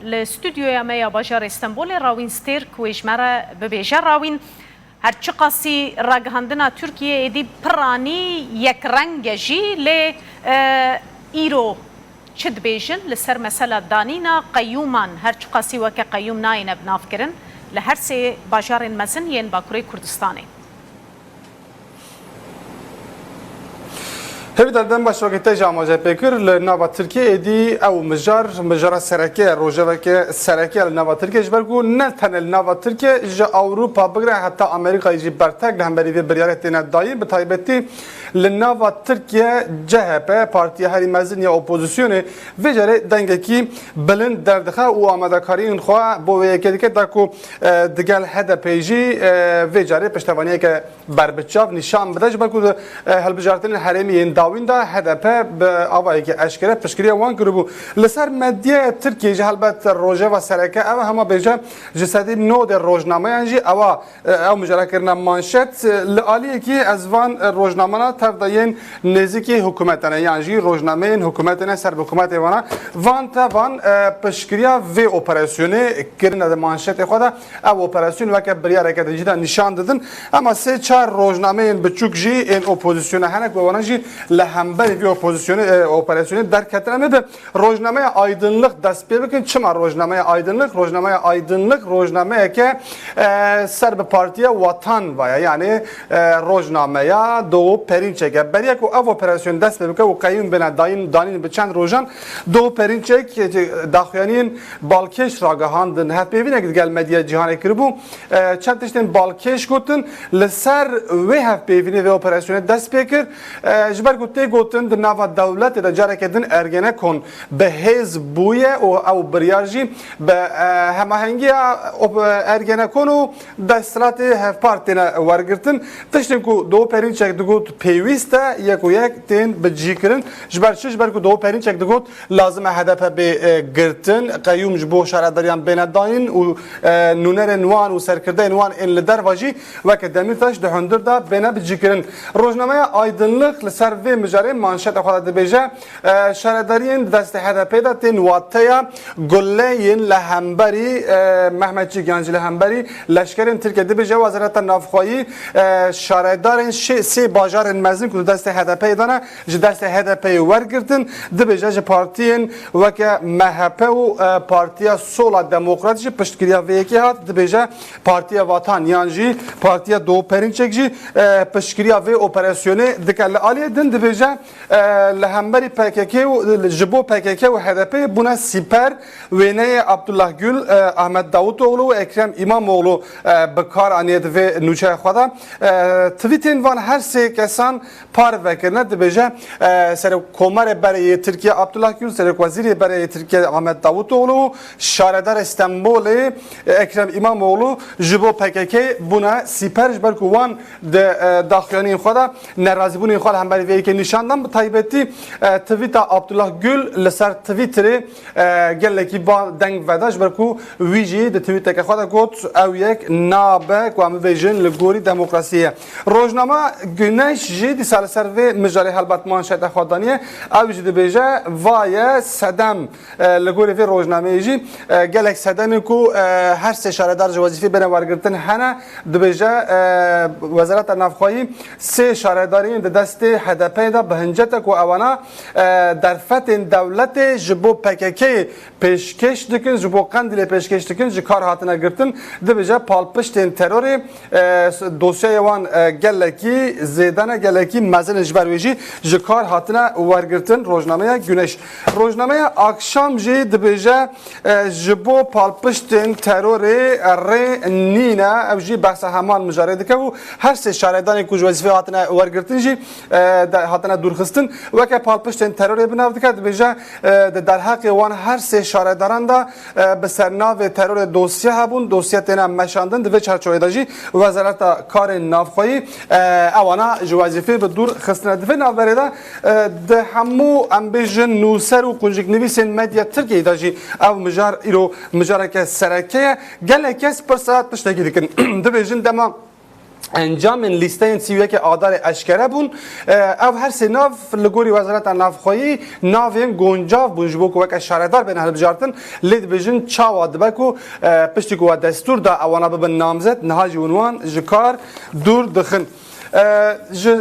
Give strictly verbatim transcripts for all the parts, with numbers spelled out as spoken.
Li stûdyoya me ya bajarê Stenbolê Rawîn Stêrk wê ji me re bibêje. Rawîn, her çiqasî ragihandina Tirkiyê êdî piranî yekreng e jî, lê, e, îro çi dibêjin li ser mesela danîna qeyûman, her çiqasî weke qeyûm nayêne binavkirin, li her sê bajarên mezin yên Bakurê Kurdistanê? Hêvîdar, dem baş, wekî te jî amaje pê kir, li nava Tirkiyê êdî ew mijar, mijara sereke ye, rojeveke sereke ye li nava Tirkiyê, ji ber ku ne tenê li nava Tirkiyê, ji Ewropa bigire heta Amerîkayê jî bertek li hemberî vê biryarê têne dayîn, bi taybetî li nava Tirkiye C H P, partiya herî mezin ya opozisyonê, vê carê dengekî bilind derdixe û amadekariyên xwe bo vê yekê dike, da ku, e, digel H D P jî, e, vê carê piştevaniyeke berbiçav nîşan bide, ji ber ku di, e, hilbijartinên herêmî yên dawîn de H D P bi avayekî eşkere piştgiriya wan kiribû. Li ser medyaya Tirkiyê jî helbet rojeva sereke ev e, hema bêje ji sedî nodê rojnameyan jî ewa, e, ew mijara kirine manşet. Li aliyekî ez van, e, rojnamana tev de yên nêzîkî hikûmetê ne, yan jî rojnameyên hikûmetê ne, ser bi hikûmetê wana. Van tevan, e, piştgiriya vê operasyonê kirine di manşetê xwe de. Ev operasyon weke biryareke din jî de nîşan didin. Ema sê çar rojnameyên biçûk jî ên opozisyona hene ku wana jî li hemberî vê opozisyonê, e, operasyonê derketine. Em ê bi rojnameya Aydınlık dest pê bikin. Çima rojnameya Aydınlık? Rojnameya Aydınlık rojnameyeke, e, ser bi Partiya Vatan ve ye. Yani, e, rojnameya Doğu Perinçek e. Beriya ku ev operasyon dest pê bike û qeyûm bêne dayîn, danîn bi çend rojan, Doğu Perinçek, e, daxuyaniyên balkêş ragihandin. Hevpeyvînek digel medya cîhanê kiribû. E, çend tiştên balkêş gotin. Li ser wê hevpeyvînê, vê operasyonê dest pê kir. E, ji ber ku tê gotin di nava dewletê de careke din Ergenekon bi hêz bûye û ew biryar jî bi, e, hemahengiya op-, Ergenekon û desthilatê Hevpar têne wergirtin. Tiştên ku Doğu Perinçek digot pêwîst e, yek û yek tên bicihkirin. Ji ber çi? Ji ber ku Doğu Perinçek digot lazim e H D P bê, e, girtin, qeyûm ji bo şaredariyan bêne dayîn û, e, nûnerên wan û serkirdeyên wan ên li derva jî weke Demîrtaş di hundir de bêne bicihkirin. Rojnameya Aydınlık li ser vê mijarê manşeta xwe de dibêje, e, şaredariyên di destê H D P de tên wateya guleyên li hemberî, e, Mehmetçik yan jî li hemberî leşkerên Tirkiye. Dibêje Wezareta Navxweyî, e, şaredarên şê-, sê bajarên mezin ku di destê H D P'ê de ne, ji destê H D P'ê wergirtin. Dibêje ji partiyên weke M H P û, e, Partiya Sola Demokrat jî piştgiriya vê yekê hat. Dibêje Partiya Vatan yan jî Partiya Doğu Perinçek jî, e, piştgiriya vê operasyonê dike. Li aliyê din dibêje, e, li hemberî P K K û, ji bo P K K û H D P bûne sîper. Wêneyê Abdullah Gül, e, Ahmet Davutoğlu û Ekrem İmamoğlu, e, bi kar aniye di vê nûçeya xwe de. E, tweetên van her sê kesan parve kirine, dibêje, e, Serokkomarê berê yê Tirkiye Abdullah Gül, Serokwezîrê berê yê Tirkiye Ahmet Davutoğlu û Şaredarê Stenbolê, e, Ekrem İmamoğlu ji bo P K K bûne sîper, ji ber ku wan di, e, daxuyaniyên xwe de nerazîbûnên xwe li hemberî vê yekê nîşan dan. Bi taybetî, e, tweeta Abdullah Gül li ser Twitterê, e, gelekî ba deng veda, ji ber ku wî jî di tweeteke xwe de got, ew yek nabe ku em bibêjin li gorî demokrasiyê ye. Rojnama Güneş jî dîsa li ser vê mijarê helbet manşeta xwe daniye. Ew jî dibêje, va ye sedem, e, li gorî vê rojnameyê jî, e, gelek sedemên ku, e, her sê şaredar ji wezîfê bêne wergirtin hene. Dibêje, e, Wezareta Navxweyî sê şaredariyên di destê H D P'ê de bi hincet e ku ewana, e, derfetên dewletê ji bo P K K'ê pêşkêş dikin, ji bo Qendîlê pêşkêş dikin, ji kar hatine girtin. Dibêje palpiştên terorê, e, dosyayê wan, e, gelekî zêde ne, gelekî mezin in, ji ber wê jî ji kar hatine wergirtin. Rojnameya Güneş. Rojnameya Akşam jî dibêje, e, ji bo palpiştên terorê rê nîne. Ew jî behsa heman mijarê dike û her sê şaredarên ku ji wezîfê hatine wergirtin jî, e, de, hatine dûrxistin. Weke palpiştên terorê bi nav dike, dibêje, e, di derheqê wan her sê şaredaran de, e, bi ser navê terorê dosye hebûn, dosye têne meşandin. Di vê çarçoveyê de jî Wezareta Karên Navxweyî, e, ewana ji wezîfê bi dûr xistine. Di vê navberê de, e, di hemû, em bêjin, nûser û qunciknivîsên medya Tirkiyeyê de jî ev mijar îro mijareke sereke ye. Gelek kes pirsa tiştekî dikin. Dibêjin dema encamên lîsteyên sî û yekê Adarê eşkere bûn. E, ev her sê nav li gorî Wezareta Navxweyî navên guncav bûn ji bo ku weke şaredar bêne hilbijartin. Lê dibêjin çawa dibe ku, e, piştî ku we destûr da ewana bibin namzet, niha jî hûn wan ji kar dûr dixin. E, ji, e,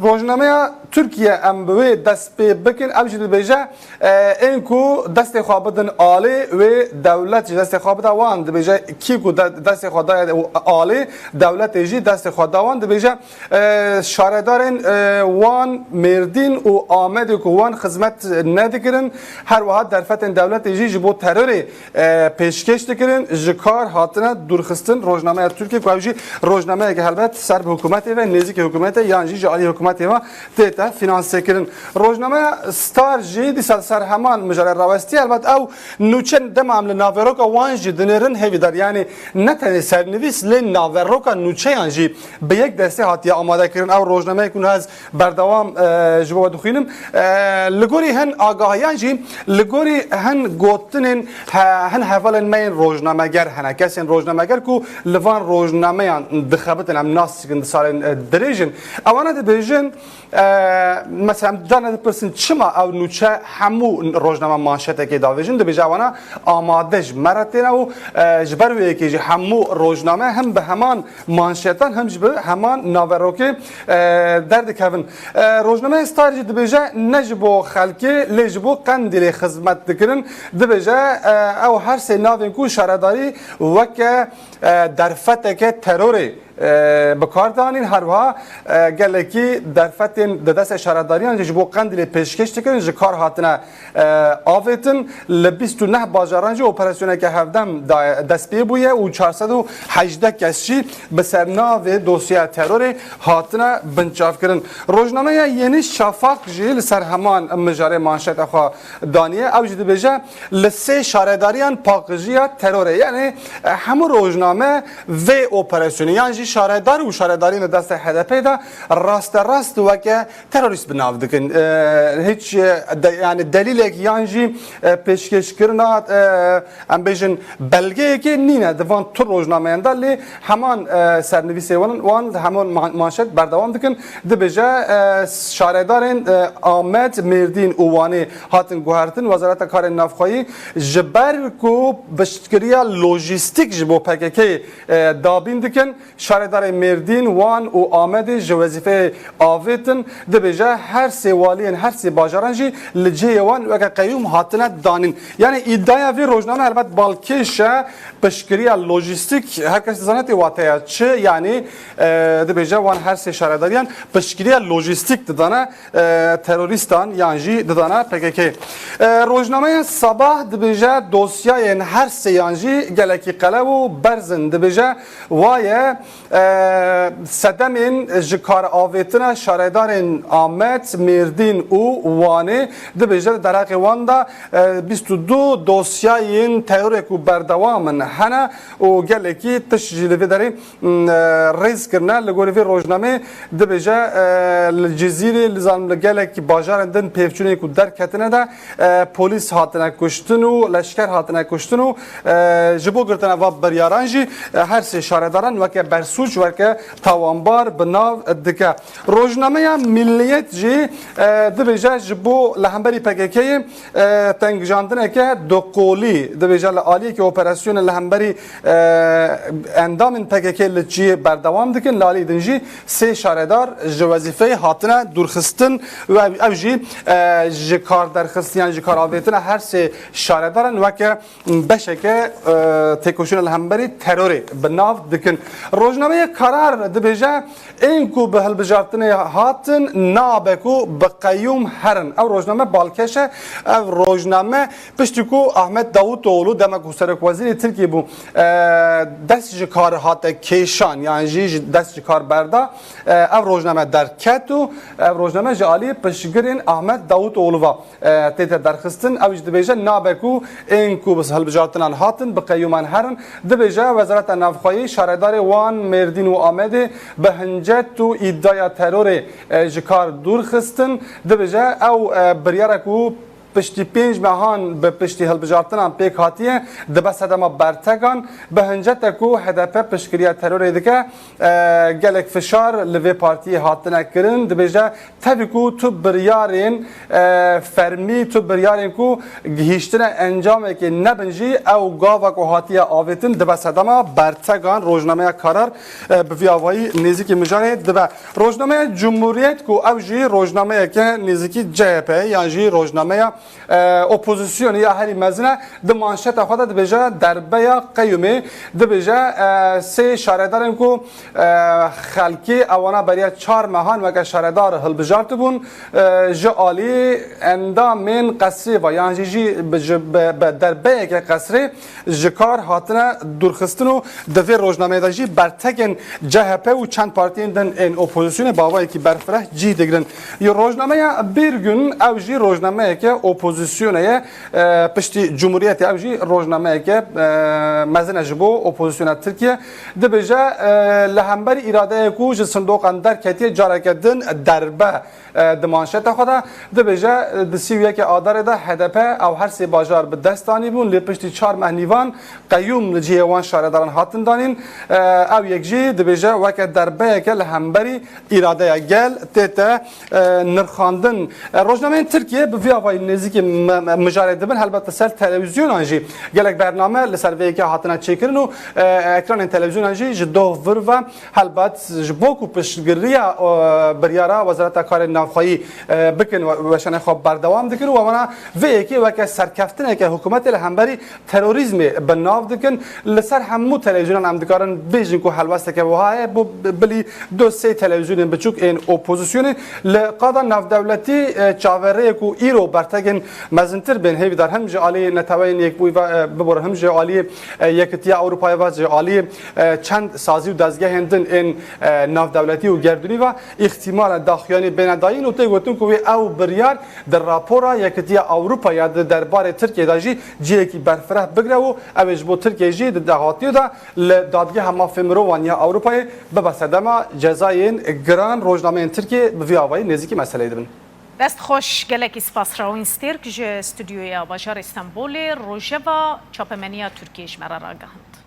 rojnameya Tirkiye em bi wê dest pê bikin, ew jî dibêje, e, ên ku destê xwe bidin alê, wê dewlet jî destê xwe bida wan. Dibêje kî ku de-, destê xwe daye alê, dewletê jî destê xwe da wan. Dibêje, e, şaredarên, e, wan Mêrdîn û Amedê ku wan xizmet nedikirin, her wiha derfetên dewletê jî ji bo terorê, e, pêşkêş dikirin, ji kar hatine dûrxistin. Rojnameya Tirkiye ku ev jî rojnameyeke helbet ser bi hikûmetê ve, nêzîkî hikûmetê yan jî ji alî hikûmetê ve tête finansekirin. Rojnameya Star jî dîsa ser heman mijare rawestiye. Helbet ew nûçe dema em li naveroka wan jî dinêrin hêvîdar, yanî ne tenê sernivîs lê naveroka nûçeyan jî bi yek destê hatiye amade kirin. Ew rojnameyek ku niha ez berdewam, e, ji bo we dixwînim. E, li gorî hin agahiyan jî, li gorî hin gotinên he-, hin hevalên me yên rojnameger hene. Kesên rojnameger ku li van rojnameyan dixebitin, em nas dikin di salên, e, dirêj in. Ewana dibêjin, e, mesela em dane dipirsin çima ew nûçe hemû rojname manşetekê davêjin, dibêje ewana amade ji me re têne û, e, ji ber wê yekê jî hemû rojname him bi heman manşetan him jî bi heman naverokê, e, derdikevin. E, rojnameya Star jî dibêje ne ji bo xelkê lê ji bo Qendîlê xizmet dikirin. Dibêje, e, ew her sê navên ku şaredarî weke, e, derfeteke terorê, e, bi kar danîn, her wiha, e, gelekî derfetên di destê şaredariyan jî ji bo Qendîlê pêşkêş dikirin, ji kar hatine e, avêtin. Li bîst û neh bajaran jî operasyoneke hevdem da-, dest pê bûye û çar sed û hejdeh kes jî bi ser navê dosyeya terorê hatine binçavkirin. Rojnameya Yeni Şafak jî li ser heman mijarê manşeta xwe daniye. Ew jî dibêje, li sê şaredariyan paqijiya terorê. Yanî, e, hemû rojname vê operasyonê yan jî şaredar û şaredariyên li destê H D P de rasterast weke terorîst bi nav dikin. E, hiç, e, de, yani delîlek yan jî, e, pêşkêşkirina, e, em bêjin belgeyekê nîne di van tu rojnameyan de, lê heman, e, sernivîsê wan, wan heman ma-, manşet berdewam dikin. Dibêje, e, şaredarên, e, Amed, Mêrdîn û Wanê hatin guhertin. Wezareta Karên Navxweyî ji ber ku piştgiriya lojîstîk ji bo P K K, e, dabîn dikin, şaredarê Mêrdîn, Wan û Amedê ji wezîfeyê avêtin, dibêje her sê waliyên her sê bajaran jî li cihê wan weke qeyûm hatine danîn. Yanî îdiaya vê rojname helbet balkêş e, piştgiriya lojîstîk, her kes dizane tê wateya çi, yanî, e, dibêje wan her sê şaredariyan piştgiriya lojîstîk didane, e, terorîstan yan jî didane P K K. E, rojnameya Sabah dibêje dosyayên her sêyan jî gelekî qelew û berz in. Dibêje, Wa ye, e, sedemên ji kar avêtina şaredarên Amed, Mêrdîn û Wanê, dibêje di derheqê wan de, e, bîst û du dosyayên terorê ku berdewam in hene û gelekî tişt jî li vê derê, m, e, rêz kirine. Li gorî vê rojnamê dibêje, e, li Cizîrê, li zanim li gelek bajarên din pêvçûnên ku derketine de, e, polîs hatine kuştin û leşker hatine kuştin û, e, ji bo girtina va biryaran jî, e, her sê şaredaran weke bersûc, weke tawanbar bi nav dike. Rojnameya Milliyet jî, e, dibêje ji bo li hemberî P K K'yê, e, tengjandineke duqolî, dibêje li aliyekî operasyonên li hemberî, e, endamên P K K li çiyê berdewam dikin, li aliyê din jî sê şaredar ji wezîfeyê hatine dûrxistin û ev, ev jî, e, ji kar derxistiyan, ji kar avêtina her sê şaredaran weke beşeke, e, têkoşîna li hemberî terorê bi nav dikin. Rojnameya Karar dibêje, ên ku bi hilbijartinê hatin nabe ku bi qeyûm herin. Ew rojname balkêş e. Ev rojname piştî ku Ahmet Davutoğlu, dema ku serokwezîrê Tirkiyê bû, e, dest ji kar hate kêşan, yan jî ji dest ji kar berda, e, ev rojname derket û ev rojname ji alî piştgirên Ahmet Davutoğlu ve, e, tête derxistin. Ew jî dibêje nabe ku ên ku bi hilbijartinan hatin bi qeyûman herin. Dibêje Wezareta Navxweyî şaredarê Wan, Mêrdîn û Amedê bi hincet û îdiaya terorê, e, ji kar dûr xistin. Dibêje ew, e, biryara ku piştî pênc mehan bi piştî hilbijartinan pêk hatiye, dibe sedema bertegan, bi hincete ku H D P piştgiriya terorê dike, e, gelek fişar li vê partiyê hatine kirin. Dibêje, tevî ku tu biryarên, e, fermî, tu biryarên ku gihîştine encamekê nebin jî, ew gava ku hatiye avêtin, dibe sedema bertegan. Rojnameya Karar, e, bi vî avayî nêzîkî mijarê dibe. Rojnameya Cumhuriyet ku ew jî rojnameyeke nêzîkî C H P yan jî rojnameya, e, opozisyonê ya herî mezin e, di manşeta xwe de dibêje derbeya qeyûmê, dibêje, e, sê şaredarên ku, e, xelkê ewana beriya çar mehan weke şaredar hilbijartibûn, e, ji alî endamên qesrê ve yan jî jî bi, ji, bi, bi derbeyeke qesrê ji kar hatine dûrxistin û di vê rojnameyê de jî bertekên C H P û çend partiyên din ên opozisyonê bi avayekî berfireh cî digirin. Yê rojnameya Bir Gün ew jî rojnameyeke opozisyonê ye, e, piştî Cumhuriyetê ew jî rojnameyeke, e, mezin e ji bo opozisyona Tirkiye. Dibêje, e, li hemberî îradeyê ku ji sindoqan derketiye careke din derbe e, di manşeta xwe de dibêje, e, di sî û yekê Adarê de H D P ew her sê bajar bi dest anîbûn, lê piştî çar meh nîvan qeyûm li cihê wan şaredaran hatin danîn. E, ew yek jî dibêje weke derbeyeke li hemberî îradeya gel tête, e, nirxandin. E, rojnameyên Tirkiye bi vî avayî nêzîkî mi-, mi-, mijarê dibin. Helbet li ser televîzyonan jî gelek bername li ser vê yekê hatine çêkirin û, e, ekranên televîzyonan jî ji doh vir ve Helbet ji bo ku piştgiriya, e, biryara Wezareta Karên Navxweyî, e, bikin, we-, weşanê xwe berdewam dikin û wana vê yekê weke serkeftineke hikûmetê li hemberî terorîzmê bi nav dikin. Li ser hemû televîzyonan em dikarin bêjin ku helwesteke wiha heye, bo bi-, bilî du sê televîzyonên biçûk ên opozisyonê. Li qada navdewletî, e, çaverêyê ku îro bertekên mezintir bên hêvîdar him ji alî Neteweyên Yekbûyî ve, e, bibore him ji alî, e, Yekitiya Ewropayê ve, ji alî e, çend sazî û dezgehên din ên, e, navdewletî û gerdûnî ve îxtîmal e daxuyanî bêne dayîn û tê gotin ku wê ew biryar di rapora Yekitiya Ewropa ya di derbarê Tirkiyê de jî cihekî berfireh bigire û ew ê ji bo Tirkiyê jî di dahatiyê de li Dadgeha Mafê Mirovan ya Ewropayê bibe sedema cezayên giran. Rojnameyên Tirkiyê bi vî avayî nêzîkî meseleyê dibin. Dest xweş, gelekî spas Rawîn Stêrk ji stûdyoya bajarê Stenbolê, rojeva çapemeniya Tirkiyê ji me re ragihand.